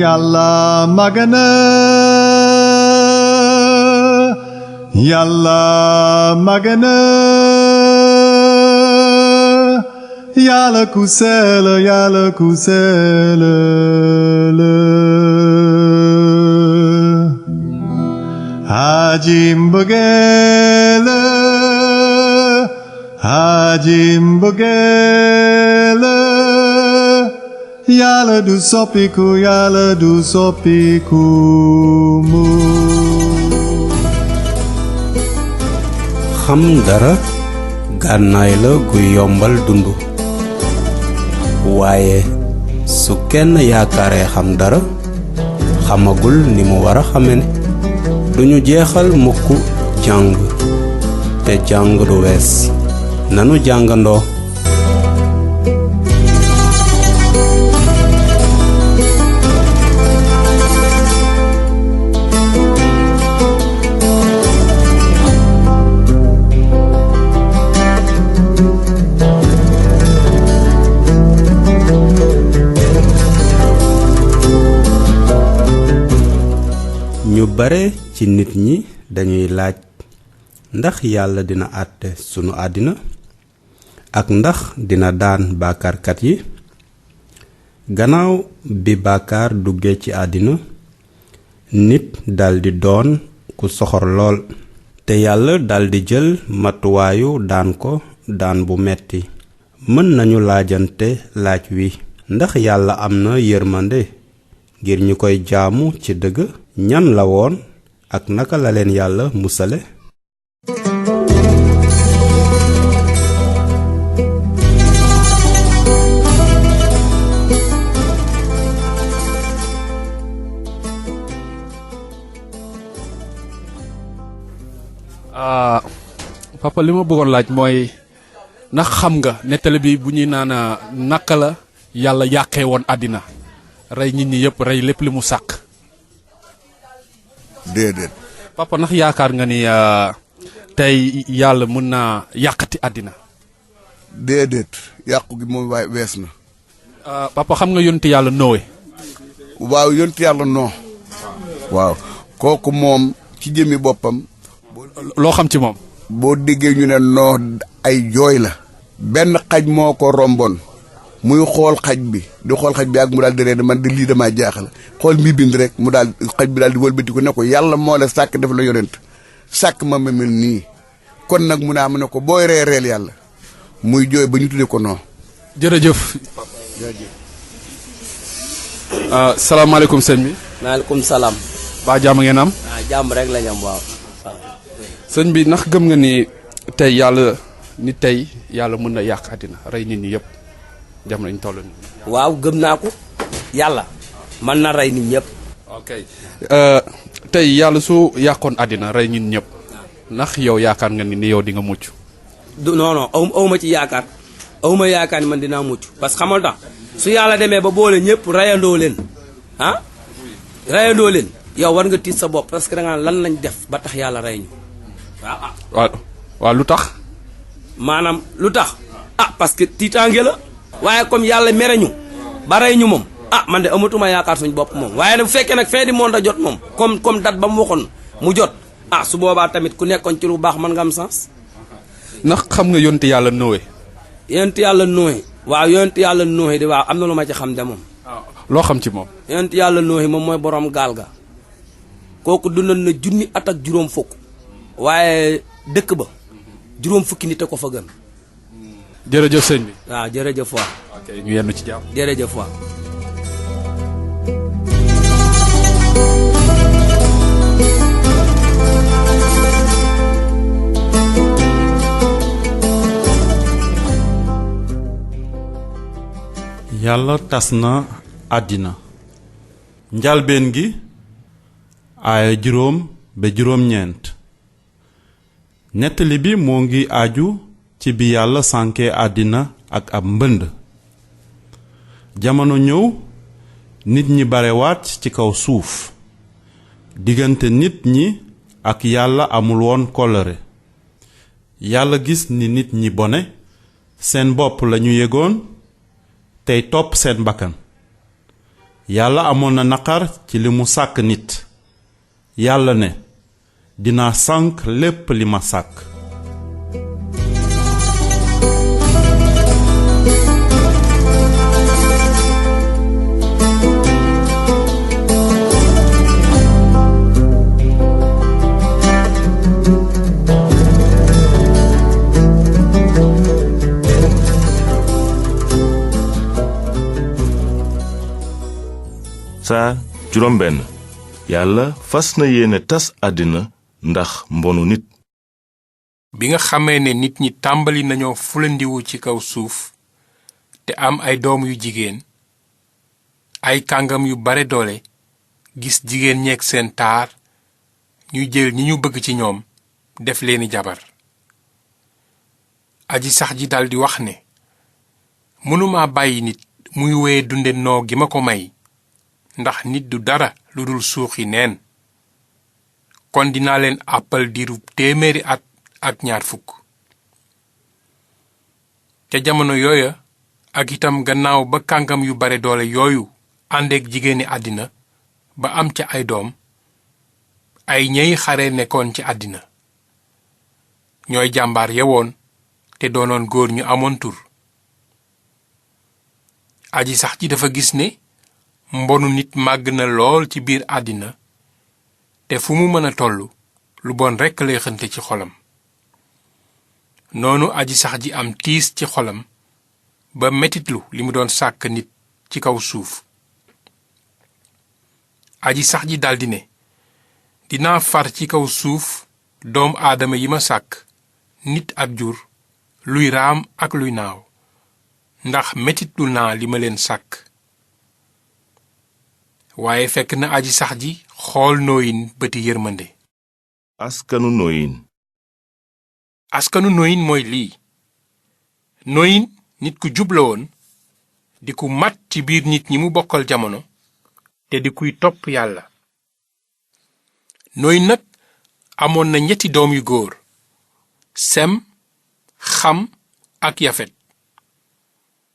Yàlla màgg na Yàlla màgg na Yàlla ku sell Yàlla ku sell la aji mbëggeel aji mbëggeel Yàlla du soppiku Yàlla du soppiku mu xam dara gànnaay la guy yombal dund waaye su kenn yaakaaree xam dara xamagul ni mu war a xame ne duñu jeexal mukk jàng te jàng du wees nanu jàngandoo ñu bare ci nit ñi dañuy laaj ndax yàlla dina àtte sunu àddina ak ndax dina daan bàkkaarkat yi gannaaw bi bàkkaar duggee ci àddina nit daldi doon ku soxor lool te yàlla daldi jël matuwaayu daan ko daan bu metti mën nañu laajante laaj wi ndax yàlla am na yërmande ngir ñu koy jaamu ci dëgg ñan la woon ak naka la leen yàlla musale papa li ma bëggoon laaj mooy ndax xam nga nettali bi bu ñuy naan naka la yàlla yàqee woon àddina rey nit ñi yëpp rey lépp li mu sàkk déedéet papa ndax yaakaar nga ni tey yàlla mën naa yàqati àddina déedéet yàqu gi moom waay wees na papa xam nga yonent yàlla Nowe waaw yonent yàlla noo waaw kooku moom ci jëmi boppam loo xam ci moom boo déggee ñu ne noo ay jooy la benn xaj moo ko romboon muy xool xaj bi di xool xaj bi ak mu daal di ree man di lii damaa jaaxal xool mbi bind rek mu daal xaj bi daal di wëlbati ko ne ko yàlla moo la sàkk def la yonent sàkk ma mel nii kon nag mu naa mu ne ko booy ree reel yàlla muy jooy ba ñu tuddee ko noo jërëjëf salaamaaleykum sëñ bi maaleykum salaam. baa jàmm ngeen am jàmm rek la ñu am waaw. sëñ bi ndax gëm nga ni tey yàlla ni tey yàlla mën na yàq àddina rey nit ñi yëpp jamono ñu toll nii. waaw gëm naa ko yàlla mën na rey nit ñëpp. ok tey yàlla su yàqoon àddina rey nit ñëpp ndax yow yaakaar nga ni yow di nga mucc. non non aw ma ci yaakaar awma yaakaar ni man dinaa mucc parce que xamal tax su yàlla demee ba boole ñëpp rayandoo leen ah rayandoo leen yow war nga tiit sa bopp parce que da nga lan lañ def ba tax yàlla rey ñu waaw. waaw lu tax. maanaam lu tax parce que tiitaange la. waaye comme yàlla mere ñu ba rey ñu moom man de amatuma yaakaar suñu bopp moom waaye nag bu fekkee nag fin du monde a jot moom comme date ba mu waxoon mu jot su boobaa tamit ku nekkoon ci lu baax mën nga am sens. ndax xam nga yonent yàlla Nowe. yonent yàlla Nowe waaw yonent yàlla Nowe di waaw am na lu ma ci xam de moom. loo xam ci moom. yonent yàlla Nowe moom mooy borom gaal ga kooku dundal na junni at ak juróom fukk waaye dëkk ba juróom fukki nit a ko fa gën. jërëjëf sëñ bi. waaw jërëjëf waa. ok ñu yenn ci jàmm. jërëjëf waa. yàlla tas na àddina njalbeen gi aaya 5 ba 9 nettali bi moo ngi aju ci bi yàlla sànkee àddina ak ab mbënd jamono ñëw nit ñi barewaat ci kaw suuf diggante nit ñi ak yàlla amul woon kóllëre yàlla gis ni nit ñi bone seen bopp lañu yëgoon tey topp seen bakkan yàlla amoon na naqar ci li mu sàkk nit. yàlla ne dinaa sànk lépp li ma sàkk. saar juróom benn. yàlla fas na yéene tas àddina ndax mbonu nit. bi nga xamee ne nit ñi tàmbali nañoo fulandiwu ci kaw suuf te am ay doom yu jigéen, ay kàngam yu bare doole gis jigéen ñeek seen taar, ñuy jël ñi ñu bëgg ci ñoom def leeni jabar. aji sax ji daldi wax ne, mënuma bàyyi nit muy wéye dunde noo gi ma ko may, ndax nit du dara lu dul suuxi neen. kon dinaa leen àppal diiru 100 at ak 20. ca jamono yooya ak itam gannaaw ba kàngam yu bare doole yooyu àndeek jigéeni àddina ba am ca ay doom, ay ñey xare nekkoon ci àddina. ñooy jàmbaar yewoon te doonoon góor ñu amoon tur. aji sax ji dafa gis ne mbonu nit màgg na lool ci biir àddina, te fu mu mën a tollu lu bon rekk lay xënte ci xolam. noonu aji sax ji am tiis ci xolam ba metitlu li mu doon sàkk nit ci kaw suuf. aji sax ji daldi ne, dinaa far ci kaw suuf doomu aadama yi ma sàkk, nit ak jur, luy raam ak luy naaw, ndax metitlu naa li ma leen sàkk. waaye fekk na aji sax ji xool nooyin bëti yërmande. askanu nooyin. askanu nooyin mooy lii. nooyin nit ku jub la woon, di ku mat ci biir nit ñi mu bokkal jamono, te di kuy topp yàlla. nooyin nag amoon na 3 doom yu góor, sem, xam ak yafet.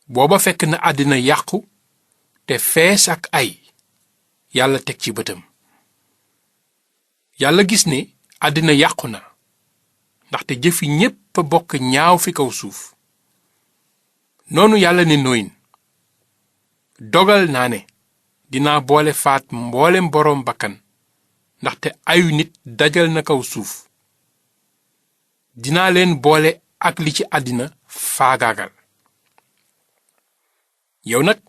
booba fekk na àddina yàqu te fees ak ay. yàlla teg ci bëtam. yàlla gis ne àddina yàqu na, ndaxte jëfi ñépp a bokk ñaaw fi kaw suuf. noonu yàlla ne nooyin, dogal naa ne dinaa boole faat mboolem boroom bakkan, ndaxte ayu nit dajal na kaw suuf. dinaa leen boole ak li ci àddina faagaagal. yow nag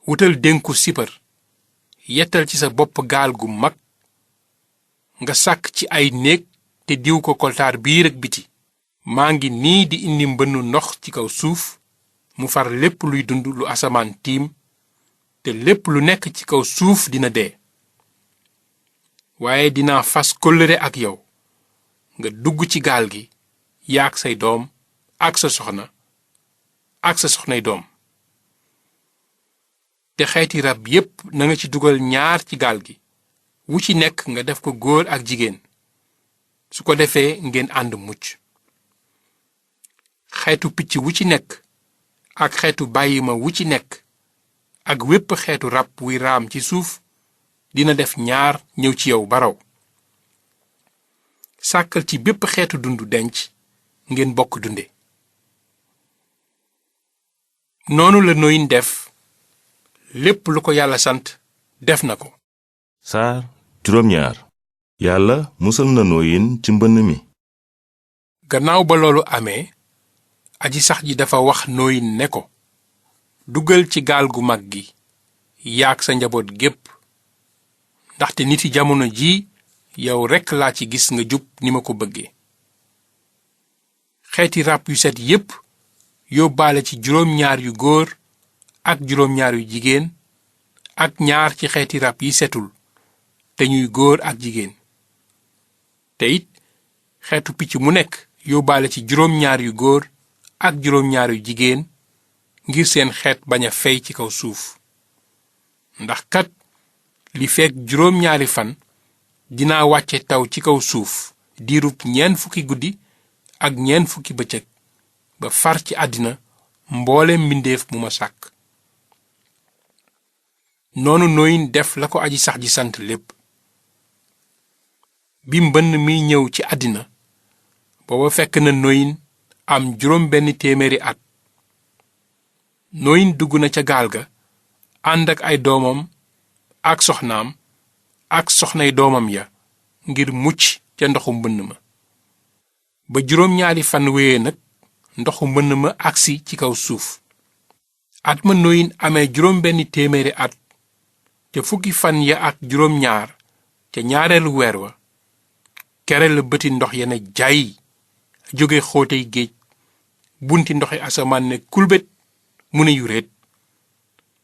wutal dénku sipar, yettal ci sa bopp gaal gu mag, nga sàkk ci ay néeg te diw ko koltaar biir ak biti. maa ngi nii di indi mbënnu ndox ci kaw suuf, mu far lépp luy dund lu asamaan tiim, te lépp lu nekk ci kaw suuf dina dee. waaye dinaa fas kóllëre ak yow, nga dugg ci gaal gi, yaak say doom ak sa soxna ak sa soxnay doom. te xeeti rab yépp na nga ci dugal 2 ci gaal gi, wu ci nekk nga def ko góor ak jigéen, su ko defee ngeen ànd mucc. xeetu picc wu ci nekk ak xeetu bàyyima wu ci nekk ak wépp xeetu rab wuy raam ci suuf dina def 2 ñëw ci yow baraw. sàkkal ci bépp xeetu dund denc, ngeen bokk dunde. noonu la nooyin def. lépp lu ko yàlla sant def na ko. saar juróom 2. yàlla musal na nooyin ci mbënn mi. gannaaw ba loolu amee, aji sax ji dafa wax nooyin ne ko, duggal ci gaal gu mag gi, yaak sa njaboot gépp, ndaxte niti jamono ji yow rekk laa ci gis nga jub ni ma ko bëggee. xeeti rab yu set yépp yóbbaale ci 2 yu góor ak 2 yu jigéen, ak 2 ci xeeti rab yi setul te ñuy góor ak jigéen. te it xeetu picc mu nekk yóbbaale ci 2 yu góor ak 2 yu jigéen, ngir seen xeet bañ a fey ci kaw suuf. ndax kat li fekk 2 fan dinaa wàcce taw ci kaw suuf diirub 40 guddi ak 40 bëccëg, ba far ci àddina mboolem mbindeef mu ma sàkk. noonu nooyin def la ko aji sax ji sant lépp. bi mbënn mi ñëw ci àddina booba fekk na nooyin am 600 at. nooyin dugg na ca gaal ga ànd ak ay doomam ak soxnaam ak soxnay doomam ya ngir mucc ca ndoxu mbënn ma. ba 2 fan wéyee nag ndoxu mbënn ma agsi ci kaw suuf. at ma nooyin amee 600 at te fukki fan ya ak 2 ca ñaareelu weer wa kere la bëti ndox ya ne jaay jóge xóotey géej bunti ndoxi asamaan ne kulbét mu ne yuréet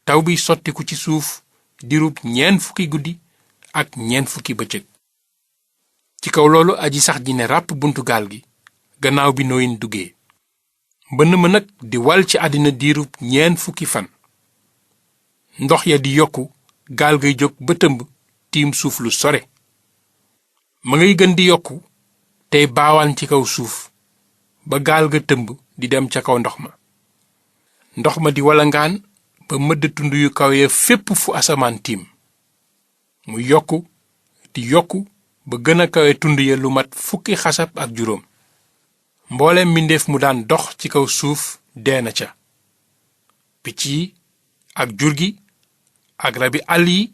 taw bi sottiku ci suuf dirub 40 guddi ak 40 bëccëg. ci kaw loolu aji sax ji ne ràpp buntu gaal gi gannaaw bi nooyin duggee. mbënn ma nag di wal ci àddina diirub 40 fan. ndox ya di yokku gaal gay jóg ba tëmb tiim suuf lu sore. ma ngay gën di yokku tey baawaan ci kaw suuf ba gaal ga tëmb di dem ca kaw ndox ma. ndox ma di walangaan ba mëdd tund yu kaw ya fépp fu asamaan tiim. mu yokku di yokku ba gën a kawe tund ya lu mat 10 xasab ak juróom. mbooleem mbindeef mu daan dox ci kaw suuf dee na ca. picc yi ak jur gi ak rabi àll yi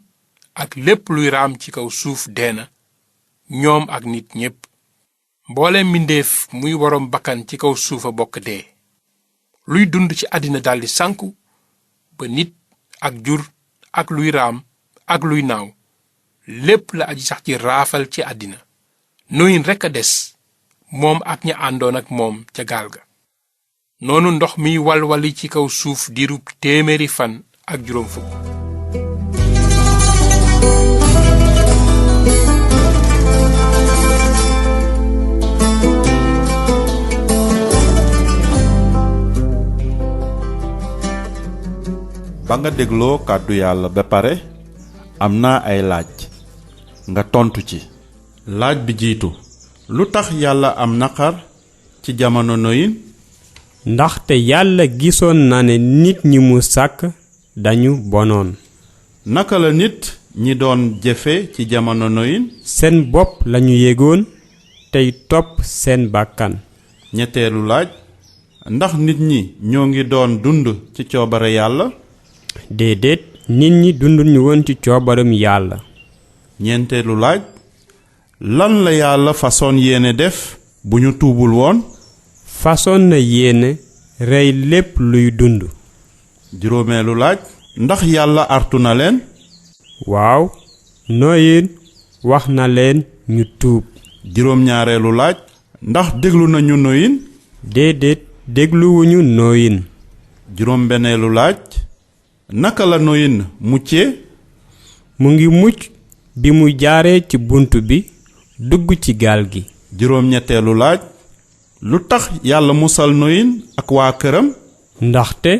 ak lépp luy raam ci kaw suuf dee na ñoom ak nit ñépp. mbooleem mbindeef muy woroom bakkan ci kaw suufa bokk dee. luy dund ci àddina daldi sànku ba nit ak jur ak luy raam ak luy naaw lépp la aji sax ci raafal ci àddina. nooyin rekk a des moom ak ña àndoon ak moom ca gaal ga. noonu ndox miy walwali ci kaw suuf diirub 100 fan ak 50. ba nga dégloo kàddu yàlla ba pare am naa ay laaj nga tontu ci. laaj bi jiitu lu tax yàlla am naqar ci jamono noyin. ndaxte yàlla gisoon na ne nit ñi mu sàkk dañu bonoon. naka la nit ñi doon jëfe ci jamono noyin. seen bopp lañu yégoon tey topp seen bàkkan. ñetteelu laaj ndax nit ñi ñoo ngi doon dund ci coobare yàlla. déedéet nit ñi dunduñu woon ci coobaram yàlla. ñeenteelu laaj lan la yàlla façon yéene def bu ñu tuubul woon. façon na yéene rey lépp luy dund. juróomeelu laaj ndax yàlla artu na leen. waaw nooyin wax na leen ñu tuub. juróom-ñaareelu laaj ndax déglu nañu noyin. déedéet dégluwuñu nooyin. juróom-benneelu laaj naka la noyin muccee. mu ngi mucc bi mu jaaree ci bunt bi dugg ci gaal gi. juróom-ñetteelu laaj lu tax yàlla musal noyin ak waa këram. ndaxte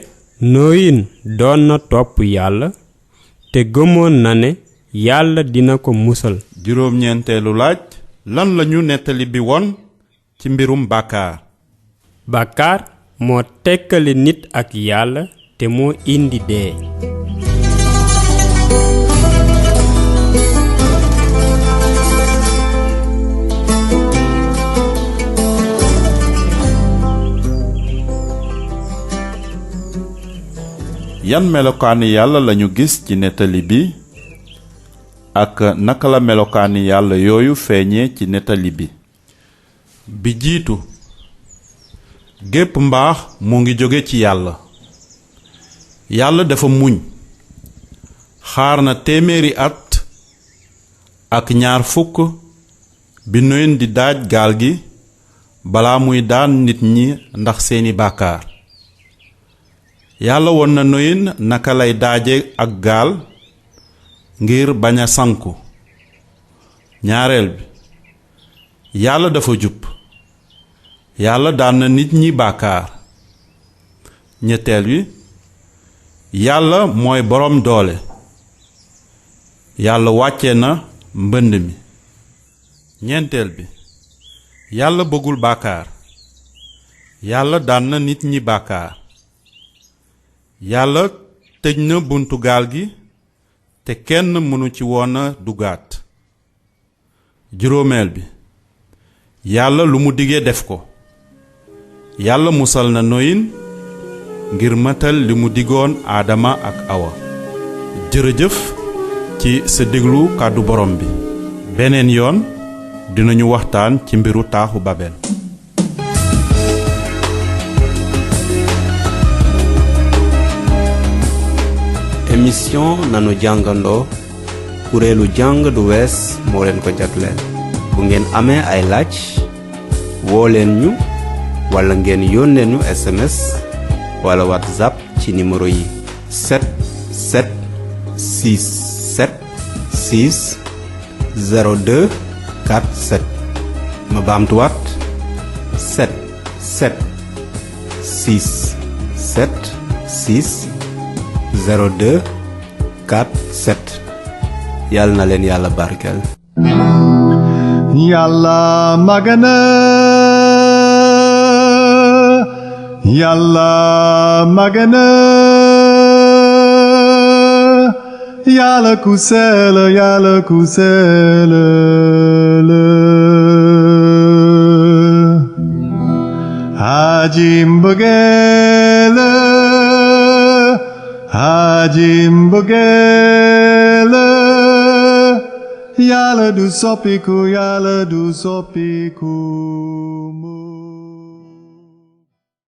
nooyin doon na topp yàlla te gëmoon na ne yàlla dina ko musal. juróom-ñeenteelu laaj lan lañu nettali bi won ci mbirum bàkkaar. bàkkaar moo tekkale nit ak yàlla te moo indi dee. yan melokaani yàlla lañu gis ci nettali bi ak naka la melokaani yàlla yooyu feeñee ci nettali bi. bi jiitu gépp mbaax mu ngi jóge ci yàlla. yàlla dafa muñ xaar na 100 at ak 20 bi noyin di daaj gaal gi balaa muy daan nit ñi ndax seeni bàkkaar. yàlla won na noyin naka lay daaje ak gaal ngir bañ a sanku. ñaareel bi yàlla dafa jub. yàlla daan na nit ñi bàkkaar. ñetteel bi yàlla mooy boroom doole. yàlla wàcce na mbënd mi. ñeenteel bi yàlla bëggul bàkkaar. yàlla daan na nit ñi bàkkaar. yàlla tëj na buntu gaal gi te kenn mënu ci woon a dugaat. juróomeel bi yàlla lu mu digee def ko. yàlla musal na noyin ngir matal li mu digoon aadama ak awa. jërëjëf ci sa déglu kàddu borom bi. beneen yoon dinañu waxtaan ci mbiru taaxu Babel. émission nanu jàngandoo kuréelu jàng du wees moo leen ko jagleel. bu ngeen amee ay laaj woo leen ñu wala ngeen yónnee ñu SMS wala WhatsApp ci numéro yi 7767 02 47. ma baamtuwaat 7767 02 47. yàlla na leen yàlla barkeel. Yàlla magana, Yàlla magana, Yàlla ku sell, Yàlla ku sell la. Aji mbëggeel, aji mbëggeel, Yàlla du soppiku, Yàlla du soppiku.